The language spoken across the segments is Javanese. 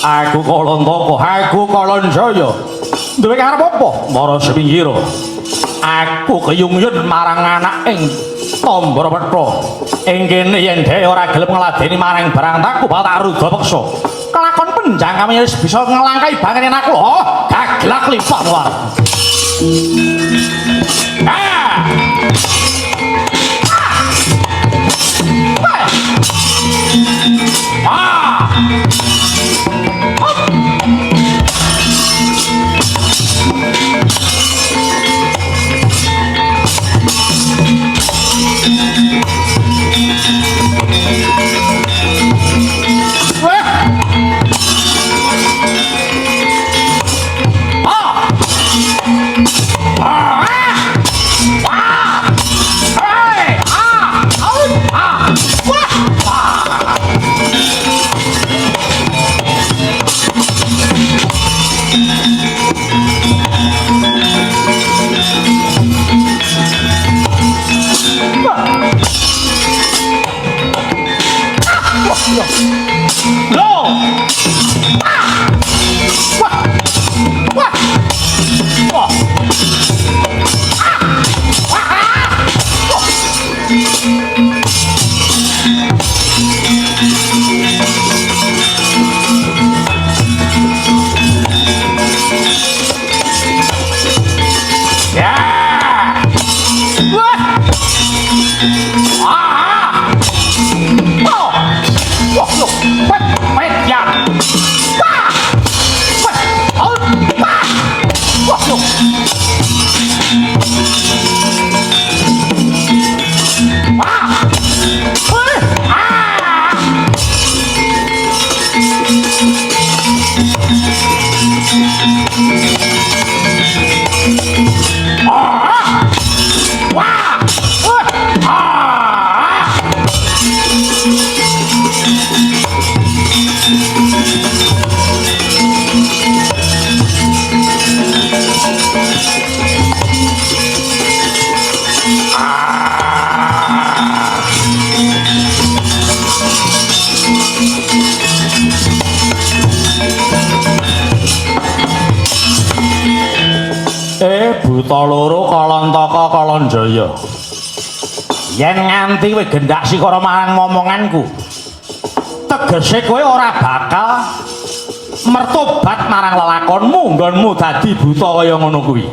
Aku Kalantaka, aku Kalanjaya. Duwe karep apa? Mara sepinggiro. Aku keyungyun marang anak ing Tambarapetha. Ing kene yen dhewe ora gelem ngladeni marang Brangtaku bakal tak ruda peksa. Kelakon penjang kami wis bisa ngelangkai banget yen aku. Oh, gaglak lipat war. Ah! Ah! Wah! Ah! Ah! Ah! Hey! Ah! Au! Ah! Wah! Ah! Loh! Ah! Wah! Wah! Wah! Ah! Wah! Ah! Wah! Ya! Wah! Ah! Oh! Wah, loh. Wah, wah, ya. Wah! Wah! Oh! Wah! Wah, loh. Wah! Wah! Ah! Ah! Wah! Wah! Ah! Buta loro Kalantaka Kalanjaya. Yen nganti kowe gendak sikara marang momonganku, tegese kowe ora bakal mertobat marang lelakonmu nggonmu dadi buta kaya ngono kuwi.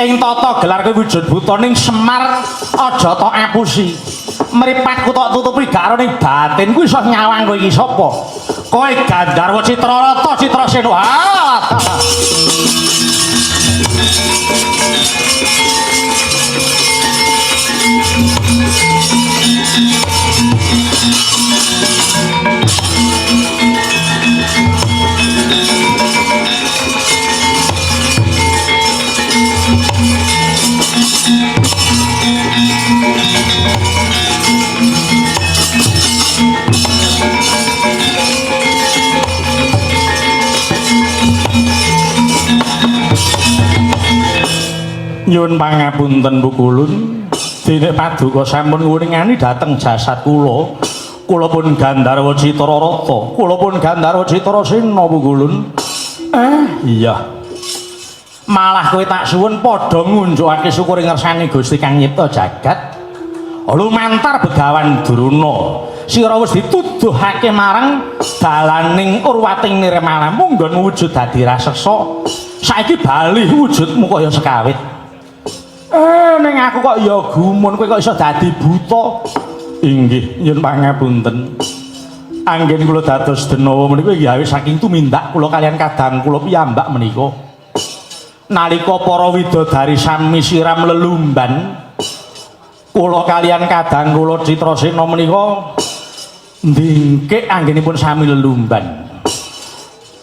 Ing tata gelar kowe wujud buta ning Semar aja tok apusi. Mripatku tok tutupi gak ning batinku iso nyawang kowe iki sapa? Kowe Gandharwa Citrarata Citrasena. Ah! Nyuwun pangapunten Bu Kulun, dene paduka sampun ngwuningani dhateng jasad kula. Kula pun Gandharwa Citrarata, kula pun Gandharwa Citrasena Bu Kulun. Iya. Malah kowe tak suwun padha ngunjukake syukur ing ngersane Gusti kang nyipta jagat. Lumantar Begawan Durna, sira wis dituduhake marang dalaning urwating nirmalamu nggonmu wujud dadi raseksa. Saiki bali wujudmu kaya sekawit. Ning aku kok ya gumun kowe kok iso dadi buta. Inggih, nyuwun pangapunten. Anggen kula dados denawa menika inggih awit saking tumindak kula kaliyan kadang kula piyambak menika. Nalika para widodari sami siram lelumban, kula kaliyan kadang kula Citrasena menika ndingkik anggenipun sami lelumban.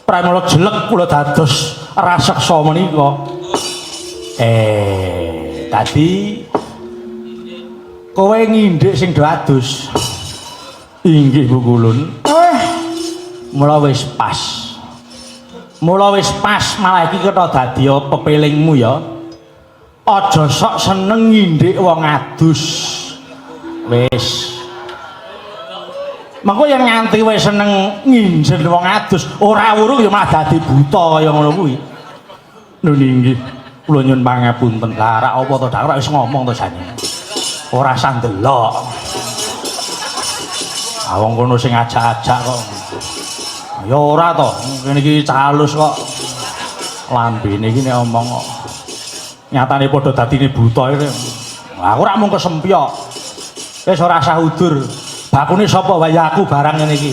Pramila jelek kula dados raseksa menika. Tadi kowe ngindik sing do adus. Inggih Bu Kulun. Mula wis pas. Mula wis pas malah iki kena dadi pepelingmu ya. Aja sok seneng ngindik wong adus. Wis. Mengko yen nganti wis seneng nginjen wong adus, ora wurung ya malah dadi buta kaya ngono kuwi. Lho inggih, kula nyuwun pangapunten. Lah rak apa to, Dak? Rak wis ngomong to jane. Ora usah ndelok. Ah wong kono sing ajak-ajak kok. Ya ora to, kene iki calus kok. Lambene iki nek omong kok. Nyatane padha dadine buta iki. Aku ora mung kesempyok. Wis ora usah udur. Bakune sapa wae aku barang ngene iki.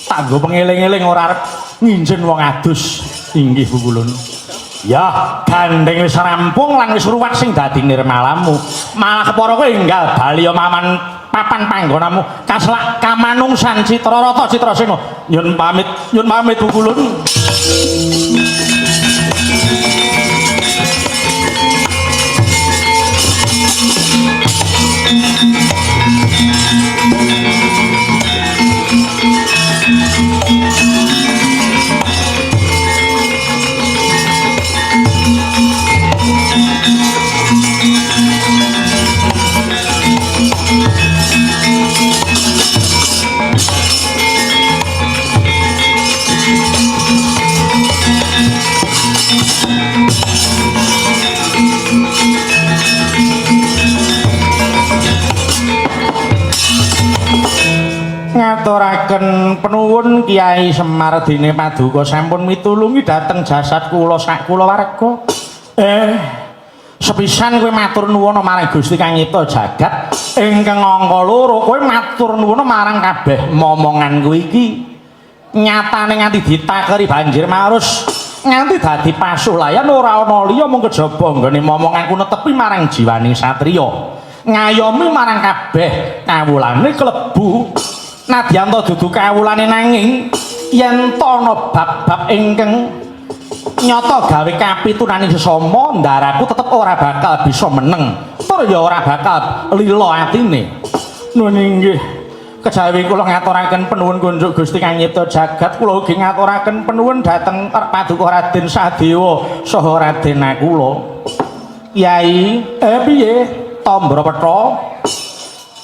Tak nggo pengeling-eling ora arep nginjen wong adus. Inggih Bu Kulun. Ya, gandeng wis rampung lan wis ruwat sing dadi nirmalamu. Malah kepara kowe enggal bali ya maman papan panggonamu kaslak kamanungsan Citrarata Citrasena. Nyun pamit Bu Kulun. Ngaturaken penuwun Kiai Semar dene paduka sampun mitulungi dhateng jasad kula sak kulawarga. Sepisan kowe matur nuwun marang Gusti kang nyipta jagat ingkang angka loro kowe matur nuwun marang kabeh momonganku iki. Nyatane nganti ditakeri banjir marus nganti dadi pasulayan ora ana liya mung kejaba nggone momonganku netepi marang jiwaning satriya. Ngayomi marang kabeh kawulane klebu nadyan ta dudu kawulane nanging yen ta ana bab-bab ingkang nyata gawe kapitunaning sesama ndaraku tetep ora bakal bisa meneng tur ya ora bakal lila atine. Nuwun inggih kejawi kula ngaturaken penuwun kunjuk Gusti kang nyipta jagat kula ugi ngaturaken penuwun dhateng Paduka Raden Sadewa saha Raden Nakula. Kyai, piye Tombro Petha?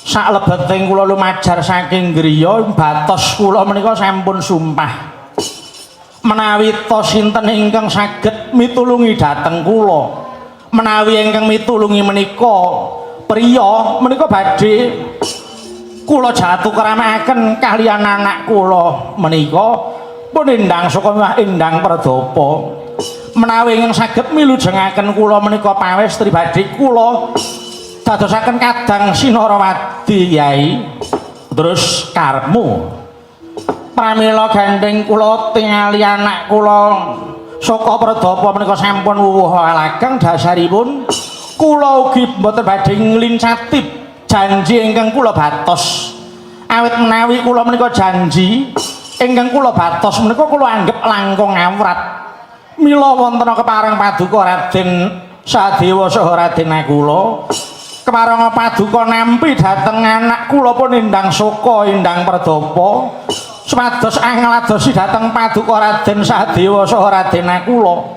Saklebeting kula lumajar saking griya batos kula menika sampun sumpah menawi ta sinten ingkang saged mitulungi dhateng kula, menawi ingkang mitulungi menika priya menika badhe kula jatuh keramakaken kaliyan anak kula menika pun Endang Saka Endang Perdapa. Menawi ingkang saged milujengaken kula menika pawestri badhe kula dadosaken kadang Sinarawadi. Yai, terus karepmu? Pramila gandeng kula tingali anak kula Saka Perdapa menika sampun wuwuh lageng dasaripun kula ugi mboten badhe nglincati janji ingkang kula batos. Awit menawi kula menika janji ingkang kula batos menika kula anggep langkung awrat. Mila wonten kepareng paduka Raden Sadewa saha Raden Nakula kepareng paduka nampi dhateng anak kula pun Endang Saka Endang Perdapa supados angladosi dhateng paduka Raden Sadewa saha Raden Nakula.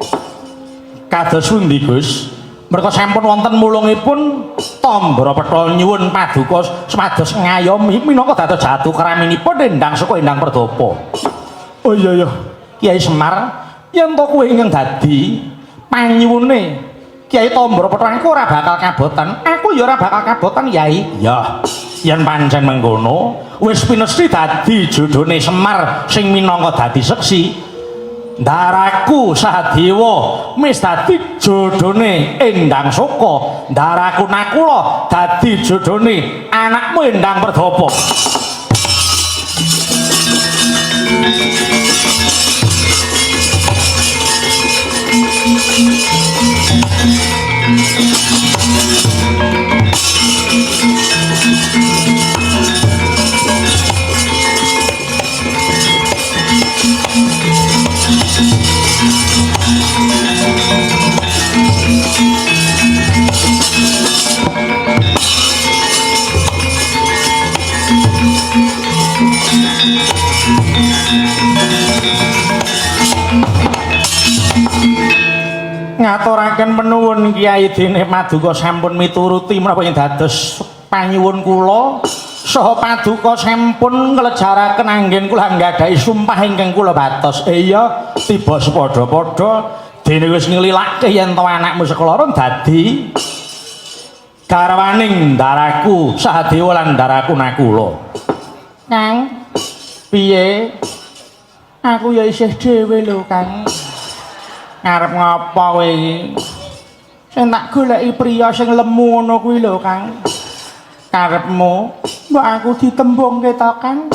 Kados pundi Gus? Merga sampun wonten mulungipun Tombro Petha nyuwun paduka supados ngayomi minangka dados jatuh keraminipun Endang Saka Endang Perdapa. Oh iya iya Kiai Semar, yen to kowe ingkang dadi panyuwune Kiai Tombro Petha aku ora bakal kabotan. Aku ya ora bakal kabotan Yai. Ya, yen pancen mengkono wis pinesti dadi jodhone Semar sing minangka dadi seksi. Ndaraku Sadewa wis dadi jodhone Endang Saka, ndaraku Nakula dadi jodhone anakmu Endang Perdapa. Ngaturaken penuwun Kyai dene paduka sampun mituruti menapa ing dados panyuwun kula Saha paduka sampun nglejaraken anggen kula anggadhahi sumpah ingkang kula batos. Iya, tiba sepadha-padha dene wis nglilake yen to anakmu sekeloro dadi garwaning ndaraku Sahadewa lan ndaraku Nakula. Kang, piye? Aku ya isih dhewe lho, Kang. Ngarep ngapa kowe iki? Sing tak goleki priya sing lemu ngono kuwi lho, Kang. Karepmu mbok aku ditembungke to, Kang?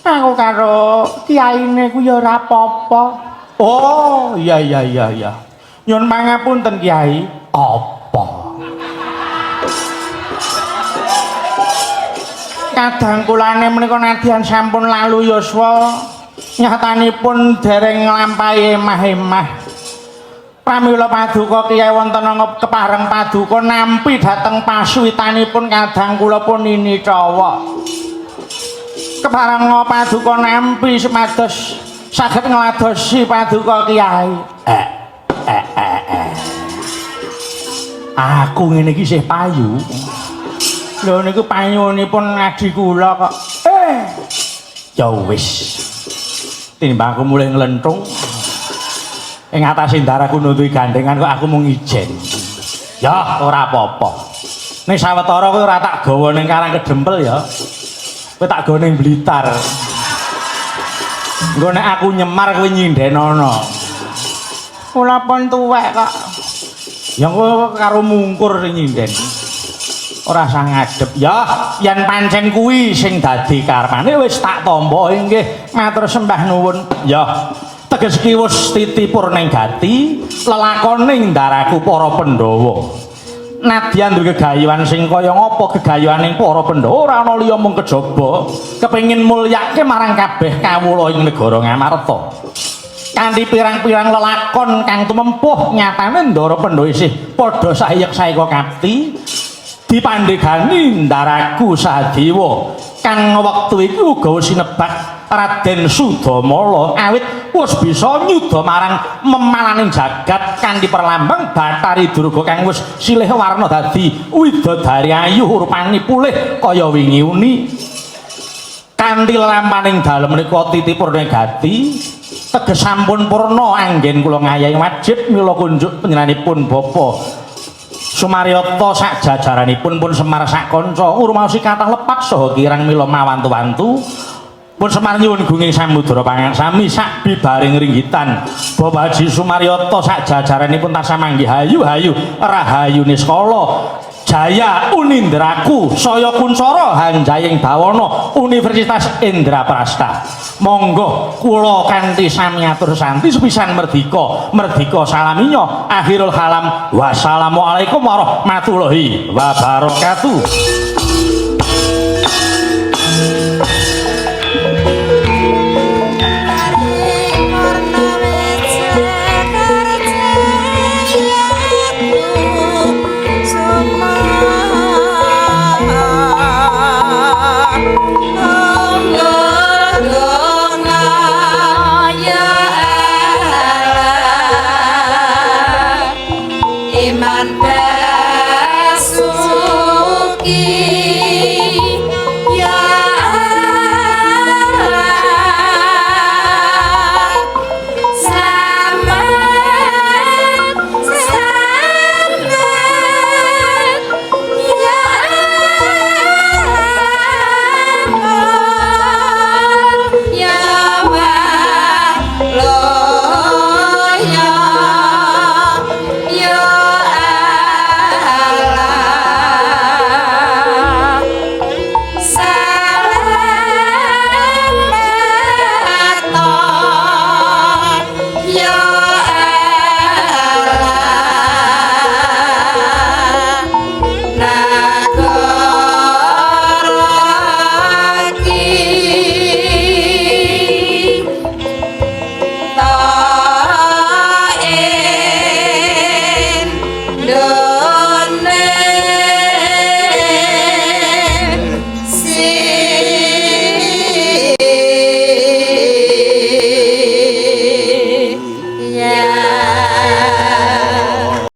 Aku karo kiyaine ku ya ora apa-apa. Oh, iya iya iya iya. Nyuwun pangapunten, Kiai. Apa? Kadang kulane menika nadyan sampun lalu yuswa, nyatanipun dereng nglampahi emah-emah. Pramila paduka Kiai wonten ana kepareng paduka nampi dhateng pasuwitanipun kadang kula pun nini cowok. Kepareng paduka nampi supados saged ngladosi paduka Kiai. Eh eh eh eh. Aku ngene iki isih payu. Lho niku payunipun adi kula kok. Eh. Ya wis. Tinimbang aku mulih nglenthung ing atase ndaraku nutuhi gandengan kok aku mung ijen. Ya ora apa-apa. Ning sawetara kowe ora tak gawa ning Karang Kedempel ya. Kowe tak gawa ning Blitar. Engko nek aku nyemar kowe nyindenono. Kula pun tuwek kok. Ya kowe karo mungkur sing nyinden. Ora usah ngadep. Ya, yen pancen kuwi sing dadi karepane wis tak tampa inggih. Matur sembah nuwun. Ya, teges ki wis titipur ning gati, lelakoning ndaraku para Pandhawa. Nadyan duwe gegayuhan sing kaya ngapa gegayuhaning para Pandhawa ora ana liya mung kejaba kepengin mulyake marang kabeh kawula ing negara Ngamarta. Kanthi pirang-pirang lelakon kang tumempuh nyatane Ndara Pandhawa isih padha sahiyek saeka kapti. Dipandhegani ndaraku Sahadewa kang wektu iki uga sinebak Raden Sudamala awit wis bisa nyuda marang memalaning jagat kanthi perlambang Bathari Durga kang wis silih warna dadi widodari ayu rupani pulih kaya wingi uni. Kanthi lelampaning dalem menika titipurna gati teges sampun purna anggen kula ngayahi wajib mila kunjuk panjenenganipun Bapa Sumaryata sak jajaranipun pun Semar sak kanca ngrumaosi kathah lepat saha kirang mila mawantu-wantu pun Semar nyuwun gunging samudra pangaksami sak bibaring ringgitan Bapak Haji Sumaryata sak jajaranipun tansah manggih hayu-hayu rahayu niskala jaya unindraku saya kuncara hanjaying bawana Universitas Indraprasta. Monggo kula kanthi sami atur santi sepisan merdika merdika salaminya akhirul kalam wassalamualaikum warahmatullahi wabarakatuh.